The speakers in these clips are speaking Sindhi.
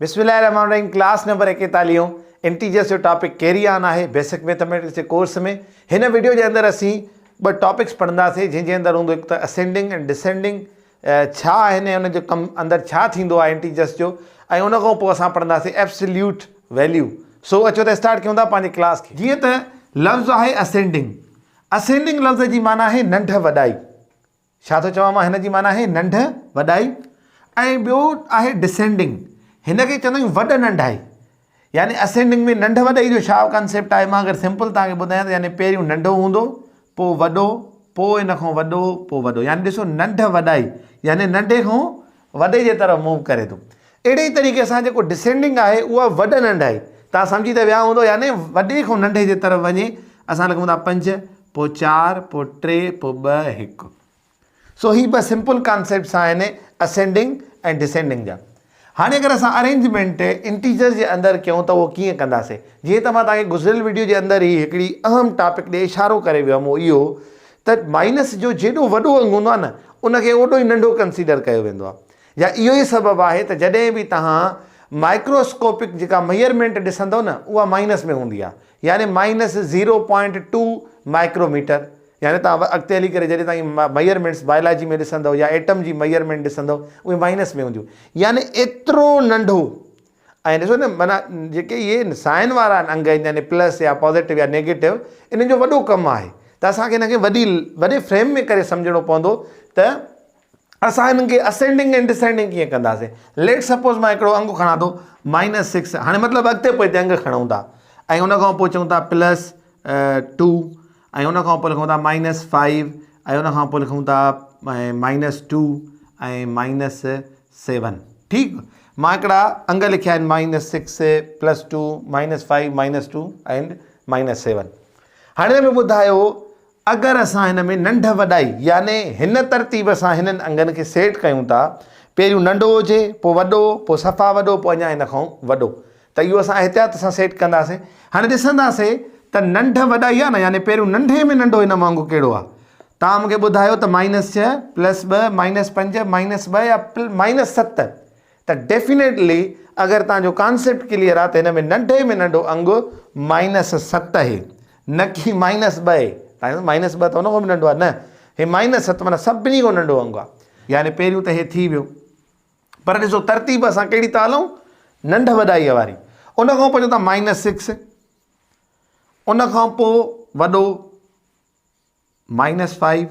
بسم الله الرحمن الرحيم ڪلاس نمبر ايڪيتاليهون انٽيجرس جو ٽاپڪ ڪيري آن آهي بيسڪ ميٿميٽڪس جي ڪورس ۾ هن وڊيو جي اندر اسين ٻه ٽاپڪس پڙهنداسين جنهن جي اندر هوندو هڪ ته اسينڊنگ ۽ ڊسينڊنگ ڇا آهن ۽ ان جو ڪم اندر ڇا ٿيندو آهي انٽيجرس جو ۽ ان کان پوء اسان پڙهنداسين ايبسليوٽ ويليو سو اچو ته اسٽارٽ ڪيون ٿا پنهنجي ڪلاس کي. جيئن ته لفظ آهي اسينڊنگ اسينڊنگ لفظ جي معنيٰ آهي ننڍ وڏائي ڇا ٿو چوان مان هن جي معنيٰ آهي ننڍ وڏائي ۽ ٻيو آهي ڊسينڊنگ هن کي چوندا آهيون وڏ ننڍائي يعني اسينڊنگ ۾ ننڍ وڏائي جو ڇا ڪانسيپٽ آهي مان اگر سمپل توهان کي ٻڌايان ته يعني پهريون ننڍو هوندو پوء وڏو پوء ان کان وڏو پوء وڏو يعني ڏسو ننڍ وڏائي يعني ننڍي کان وڏي جي طرف موو ڪري ٿو اهڙي ئي طريقي سان جيڪو ڊسينڊنگ آهي اها وڏ ننڍائي توهان سمجهي ته ويا هوندو يعني وڏي کان ننڍي جي طرف وڃي اسان لکون ٿا پنج پوء چار پوء ٽي پوء ٻه هڪ سو هي ٻه سمپل ڪانسيپٽس آهن اسينڊنگ ۽ ڊسينڊنگ جا هاڻي اگر اسان ارينجمينٽ انٽيجرز جي اندر ڪيون ته اهو ڪيئن ڪنداسين جيئن ته مان توهان کي گذريل وڊيو جي اندر ئي هڪڙي اهم ٽاپڪ ڏي اشارو ڪري ويو هئم اهو اهو ته مائنس جو جيڏو وڏو انگ هوندو آهي نه ان کي اوڏو ئي ننڍو ڪنسيڊر ڪيو ويندو آهي يا اهو ئي سبب آهي ته جڏهن به توهان مائڪروسڪوپڪ جيڪا ميئرمينٽ ڏسندؤ نه اها مائنس ۾ هوندي آهي يعني minus zero point two micrometre يعني توهان اڳتي هلي ڪري جڏهن توهان ميئرمينٽس بايولاجي ۾ ڏسندؤ يا ايٽم جي ميئرمينٽ ڏسندؤ اهي مائنس ۾ هونديون يعني ايترو ننڍو ۽ ڏسو نه معنيٰ جيڪي اهي سائن وارا انگ آهن يعني پلس يا پازيٽو يا نيگيٽو انهن جو وڏو ڪم آهي ته اسان کي هن کي وڏي وڏي فريم ۾ ڪري سمجهڻو پوندو ته اسان هنن کي اسينڊنگ ۽ ڊسينڊنگ ڪيئن ڪنداسين؟ ليٽ سپوز مان هڪڙو انگ کڻان ٿو مائنس سڪس هاڻي مطلب اڳتي پوئتي انگ کڻون ٿا ۽ ان کان پوء چئون ٿا پلس ٽو ۽ ان کان پوء لکون ٿا مائنس فائيو ۽ ان کان پوء لکون ٿا مائنس ٽو ۽ مائنس سيون ٺيڪ مان هڪڙا انگ لکيا آهن minus six plus two minus five minus two and minus seven هاڻي هن ۾ ٻڌايو اگر اسان هن ۾ ننڍ وڏائي يعني هن ترتيب سان هنن انگن کي سيٽ ڪيون ٿا، پهريون ننڍو هجي، پوء وڏو، پوء صفا وڏو، پوء اڃا هن کان وڏو ته اهو اسان احتياط سان سيٽ ڪنداسين. هاڻي ڏسنداسين ته ننڍ وڏائي آهي نه يعني پهريون ننڍي ۾ ننڍو هن مان انگ ڪهڙو آهي. توهان مون کي ٻڌايو ته مائنس ڇهه، پلس ٻه، مائنس پنج، مائنس ٻه يا مائنس ست ته ڊيفينيٽلي اگر توهان جو ڪانسيپٽ ڪليئر آهي ته هن ۾ ننڍي ۾ ننڍو انگ مائنس ست آهي نه ڪي مائنس ٻه آهي. توهان مائنس ٻه ته ان کان به ننڍو آهي نه هي مائنس ست معنيٰ سڀني کان ننڍو انگ آهي. يعني پهريون ته هي ٿي ويو پر ڏسو ترتيب اسان ڪهڙي ٿا هلون ننڍ وڏائي واري ان کان پوء چون ٿا مائنس سڪس ان کان پوء وڏو مائنس فائيو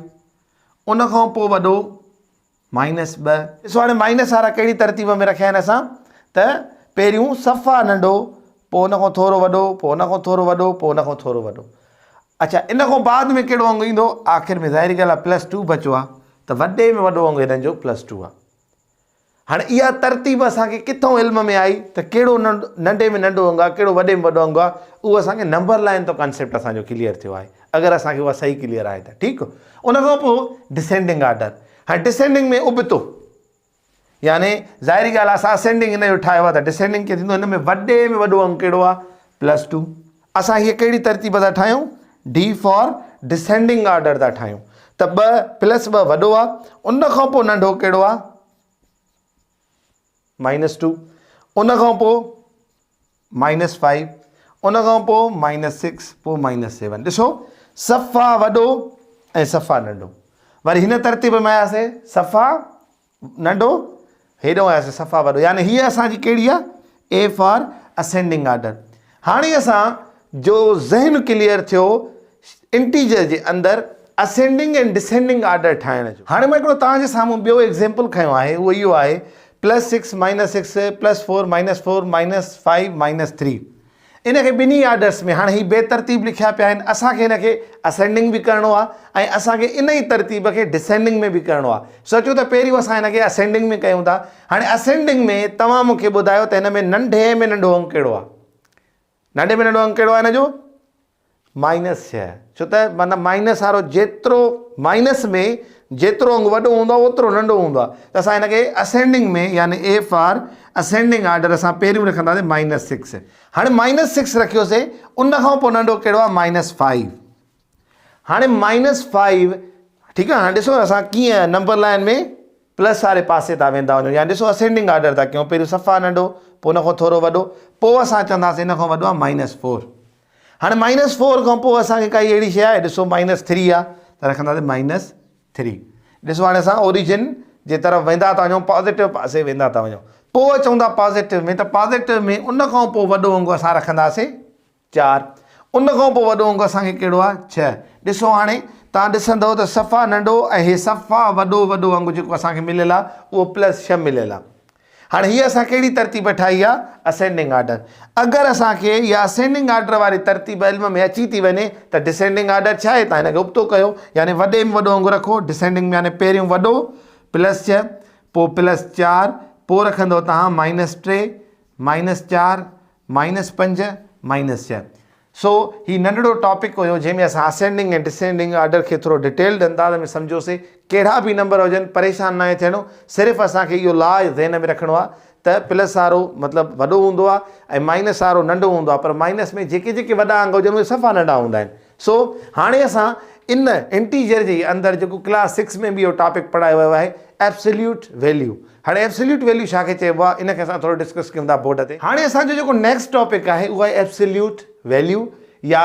ان کان پوء وڏو مائنس ٻه. ڏسو هاڻي مائنس وارا ڪهڙي ترتيب ۾ رکيا آهن اسان ته پهريون صفا ننڍو پوء ان کان ٿورو وڏو پوء ان کان ٿورو وڏو پوء ان کان ٿورو وڏو اڇا ان کان بعد ۾ ڪهڙو انگ ايندو آخر ۾ ظاهري ڳالهه آهي پلس ٽو بچو آهي ته وڏي ۾ وڏو انگ هنن جو پلس ٽو آهي هاڻي اها ترتيب اسان کي ڪٿئون علم ۾ آئي ته ڪهڙو ننڍي ۾ ننڍو انگ آهي ڪهڙو وڏي ۾ وڏو انگ آهي اهو اسان کي نمبر لائن تان ڪانسيپٽ اسان جو ڪليئر ٿيو آهي اگر اسان کي اها صحيح ڪليئر آهي ته ٺيڪ ان کان پوء ڊسينڊنگ آرڊر هاڻي ڊسينڊنگ ۾ ابتو يعني ظاهري ڳالهه اسان اسينڊنگ هن جو ٺاهيو آهي ته ڊسينڊنگ ڪيئن ٿيندو هن ۾ وڏي ۾ وڏو انگ ڪهڙو آهي پلس ٽو اسان هيء ڪهڙي ترتيب ٿا ٺاهيون ڊي فار ڊسينڊنگ آرڊر ٿا ٺاهيون ته ٻه پلس ٻه وڏو آ ان کان پوء ننڍو ڪهڙو آ مائنس ٽو ان کان پوء مائنس فائيو ان کان پوء مائنس سڪس پوء مائنس سيون ڏسو صفا وڏو ۽ صفا ننڍو وري هن ترتيب ۾ آياسي صفا ننڍو هيڏو آياسي صفا وڏو يعني هيء اسان جي ڪهڙي آ اي فار اسينڊنگ آرڊر هاڻي اسان جو ذهن ڪليئر ٿيو انٽيجر جي اندر اسينڊنگ ۽ ڊسينڊنگ آرڊر ٺاهڻ جو. هاڻي مان هڪڙو توهان جي سامهون ٻيو ايگزيمپل کنيو آهي اهو اهو آهي plus six minus six plus four minus four minus five minus three ان کي ٻنهي آرڊرس ۾ هاڻي هي بي ترتيب لکيا پيا آهن اسان کي هن کي اسينڊنگ به ڪرڻو آهي ۽ اسان کي ان ئي ترتيب کي ڊسينڊنگ ۾ به ڪرڻو آهي سوچو ته پهريون اسان هن کي اسينڊنگ ۾ ڪيون ٿا هاڻي اسينڊنگ ۾ توهان مون کي ٻڌايو ته هن ۾ ننڍي ۾ ننڍو انگ ڪهڙو آهي ننڍي ۾ ننڍو انگ ڪهڙو آهي هن جو مائنس ڇهه ڇو ته معنيٰ مائنس وارو جيترو مائنس ۾ جيترو انگ وڏو هوندو آهي اوترو ننڍو هوندو آهي ته اسان هن کي اسينڊنگ ۾ يعني اي فار اسينڊنگ آرڊر اسان پهريون لکنداسين مائنس سڪس هاڻي مائنس سڪس رکيوسي ان کان پوء ننڍو ڪهڙو آهي مائنس فائيو هاڻي مائنس فائيو ٺيڪ آهي هاڻي ڏسو اسان ڪيئن نمبر لائن ۾ پلس واري پاسي تان ويندا وڃو يا ڏسو اسينڊنگ آرڊر ٿا ڪيون پهريون صفا ننڍو پوء ان کان ٿورو وڏو پوء اسان چونداسين ان کان وڏو آهي مائنس فور هاڻي مائنس فور کان پوء اسان کي ڪائي اهڙي شيء آهي ڏسو مائنس ٿري آهي ته رکنداسين مائنس ٿري ڏسو هاڻي اسان اوريجن جي طرف ويندا ٿا وڃون پازيٽو پاسي ويندا ٿا وڃون پوء اچون ٿا پازيٽو ۾ ته پازيٽو ۾ ان کان پوء وڏو انگ اسان رکنداسين چار. ان کان پوء وڏو انگ اسان کي ڪهڙو آهي؟ ڇهه. ڏسو هاڻي توهان ڏسندؤ ته صفا ننڍو ۽ هي صفا وڏو وڏو انگ جيڪو اسان کي مليل آهي اهو پلس ڇهه مليل آهي. هاڻي هيء اسان ڪهڙي ترتيب ٺاهي آهي؟ Ascending order. اگر اسان کي اها اسينڊنگ آرڊر واري ترتيب علم ۾ اچي ٿي وڃي ته ڊسينڊنگ آرڊر ڇا آهي؟ توهان هن کي ابتو ڪيو يعني وڏي ۾ وڏو انگ رکو ڊسينڊنگ ۾ يعني پهريون وڏو پلس ڇهه پوء پلس چار پوء رکندؤ توهان مائنس ٽي مائنس چار مائنس پنج مائنس ڇهه. سو هي ننڍڙو ٽاپڪ هيو جنهن ۾ اسان اسينڊنگ ۽ ڊسينڊنگ آرڊر کي ٿورو ڊيٽيلڊ انداز ۾ سمجهيوسي. ڪهڙا به نمبر هجن پريشان ناهي ٿيڻو صرف اسان کي اهو لا ذهن ۾ رکڻو آهي ته پلس وارو مطلب وڏو هوندو آهي ۽ مائنس وارو ننڍو هوندو آهي پر مائنس ۾ جيڪي جيڪي وڏا انگ هجن اهي صفا ننڍا هوندا آهن. سو هاڻي اسان ان انٽيجر جي اندر جيڪو ڪلاس سڪس ۾ به اهو ٽاپڪ پڙهايو ويو آهي ايبسليوٽ ويليو هاڻي ايبسليوٽ ويليو ڇا کي چئبو آهي ان کي اسان ٿورو ڊسڪس ڪيون ٿا بورڊ تي. هاڻي اسان جو جيڪو نيڪسٽ ٽاپڪ آهي اهو آهي ايبسليوٽ ويليو يا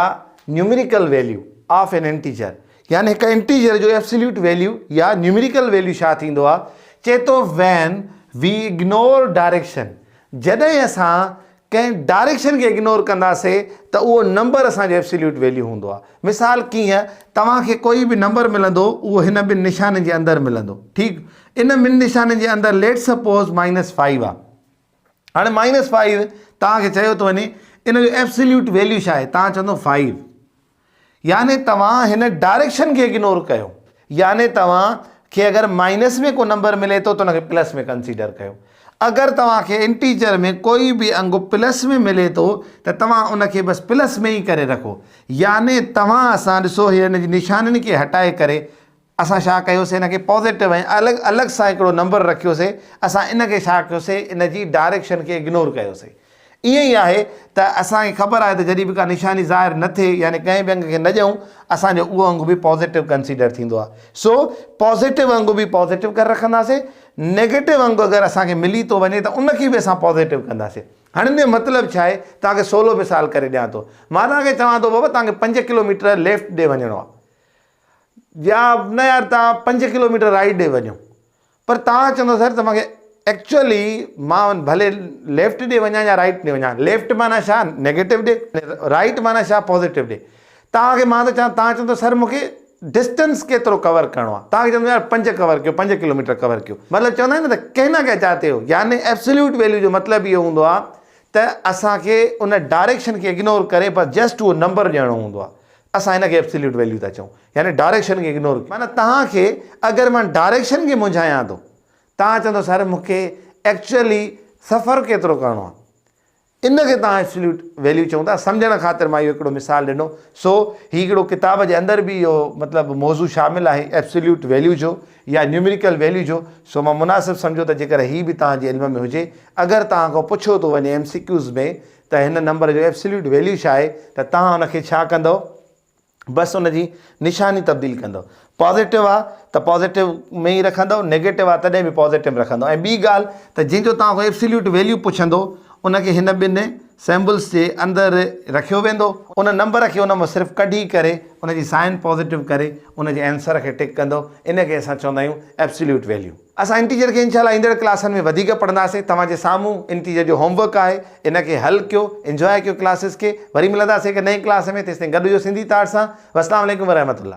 نيومريڪل ويليو آف اين انٽيجر يعني هڪ انٽيجر جو ايبسليوٽ ويليو يا نيومريڪل ويليو ڇا ٿيندو آهي چئي ٿو وين وي اگنور ڊائريڪشن جڏهن اسان ڪنهن ڊائريڪشن کي اگنور ڪنداسي ته اهو نمبر اسان جو ايبسليوٽ ويليو هوندو آهي. مثال ڪيئن توهان کي ڪوئي به نمبر ملندو اهو هن ٻن نشانين جي اندر ملندو ٺيڪ ان ٻن نشانين جي اندر ليٽ سپوز مائنس فائيو آهي هاڻي مائنس فائيو توهان کي چيو ٿو وڃي ان جو ايبسليوٽ ويليو ڇا آهي توهان چوندو فائيو يعني توهان هن ڊائريڪشن کي اگنور ڪيو يعني توهان کي اگر مائنس ۾ ڪو نمبر ملي ٿو ته ان کي پلس ۾ ڪنسيڊر ڪيو اگر توهان کي انٽيجر ۾ ڪوئي به انگ پلس ۾ ملي ٿو ته توهان ان کي بس پلس ۾ ئي ڪري رکو يعني توهان اسان ڏسو هي ان جي نشانين کي هٽائي ڪري اسان ڇا ڪيوسي ان کي پازيٽو ۽ الڳ الڳ سان هڪڙو نمبر رکيوسي اسان ان کي ڇا ڪيوسي ان جي ڊائريڪشن کي اگنور ڪيوسي ائين ئي آهي ته اسان کي خبر آهي ته جڏهن به ڪا نشاني ظاهر نه ٿئي يعني ڪنهن به انگ کي نه ڏيون اسان جو اهو انگ به پازيٽو ڪنسيڊر ٿيندو آهي سو پازيٽو انگ به پازيٽو ڪري رکنداسي نيگيٽو انگ اگر اسان کي ملي ٿو وڃي ته ان کي به اسان پازيٽو ڪنداسي هاڻي ان جو مطلب ڇا آهي توهان کي سولو مثال ڪري ڏيان ٿو مان توهان کي چوان ٿو بابا توهان کي پنج ڪلوميٽر ليفٽ ڏي وڃڻو آهي يا نه يار توهان پنج ڪلو ميٽر رائيٽ ڏي وڃو پر توهان چوندو سر ته مونکي ايڪچوئلي مان ڀلي ليفٽ ڏي وڃان يا رائيٽ ڏي وڃان ليفٽ معنيٰ ڇا نيگيٽو ڏي رائيٽ معنيٰ ڇا پازيٽو ڏي توهان کي مان ته چوان توهان چوندو سر مونکي ڊسٽنس ڪيترو ڪور ڪرڻو آهي توهان کي چوندو يار پنج ڪور ڪيو پنج ڪلو ميٽر ڪور ڪيو مطلب چوندا آهن نه ته ڪهنا ڪيا چاهتي هو يعني ايبسوليوٽ ويليو جو مطلب اهو هوندو آهي ته اسان کي ان ڊائريڪشن کي اگنور ڪري بس جسٽ اهو نمبر ڏيڻو هوندو آهي اسان هن کي ايبسليوٽ ويليو ٿا چئون يعني ڊائريڪشن کي اگنور معنيٰ توهان کي اگر مان ڊائريڪشن کي منجهايان ٿو توهان چوندو سر مون کي ايڪچوئلي سفر ڪيترو ڪرڻو آهي ان کي توهان ايبسليوٽ ويليو چئون ٿا سمجهڻ خاطر مان اهو هڪڙو مثال ڏنو سو هي هڪڙو ڪتاب جي اندر به اهو مطلب موضوع شامل آهي ايبسليوٽ ويليو جو يا نيومريڪل ويليو جو سو مان مناسب سمجهيو ته جيڪر هي به توهان جي علم ۾ هجي اگر توهان کان پڇيو ٿو وڃي ايم سي ڪيوز ۾ ته هن نمبر جو ايبسليوٽ ويليو ڇا آهي ته توهان ان کي ڇا ڪندؤ بس ان جي نشاني تبديل ڪندؤ پازيٽو آ ته پازيٽو ۾ ئي رکندؤ نيگيٽو آ تڏهن به پازيٽو ۾ رکندؤ ۽ ٻي ڳالهه ته جنهن جو توهان کان ايبسليوٽ ويليو پڇندو ان کي هن ٻن سيمبلس جي اندر رکيو ويندو ان نمبر کي ان مان صرف ڪڍي ڪري ان جي سائن پازيٽو ڪري ان جي آنسر کي ٽڪ ڪندؤ ان کي اسان چوندا آهيون ايبسليوٽ ويليو. اسان انٽيجر کي انشاء الله ايندڙ ڪلاسن ۾ وڌيڪ پڙهنداسين توهان جي سامهون انٽيجر جو هوم ورڪ آهي ان کي حل ڪيو انجواء ڪيو ڪلاسز کي وري ملنداسين هڪ نئين ڪلاس ۾ تيستائين گڏ هجو سنڌي تاڙ سان والسلام عليڪم ورحمة الله.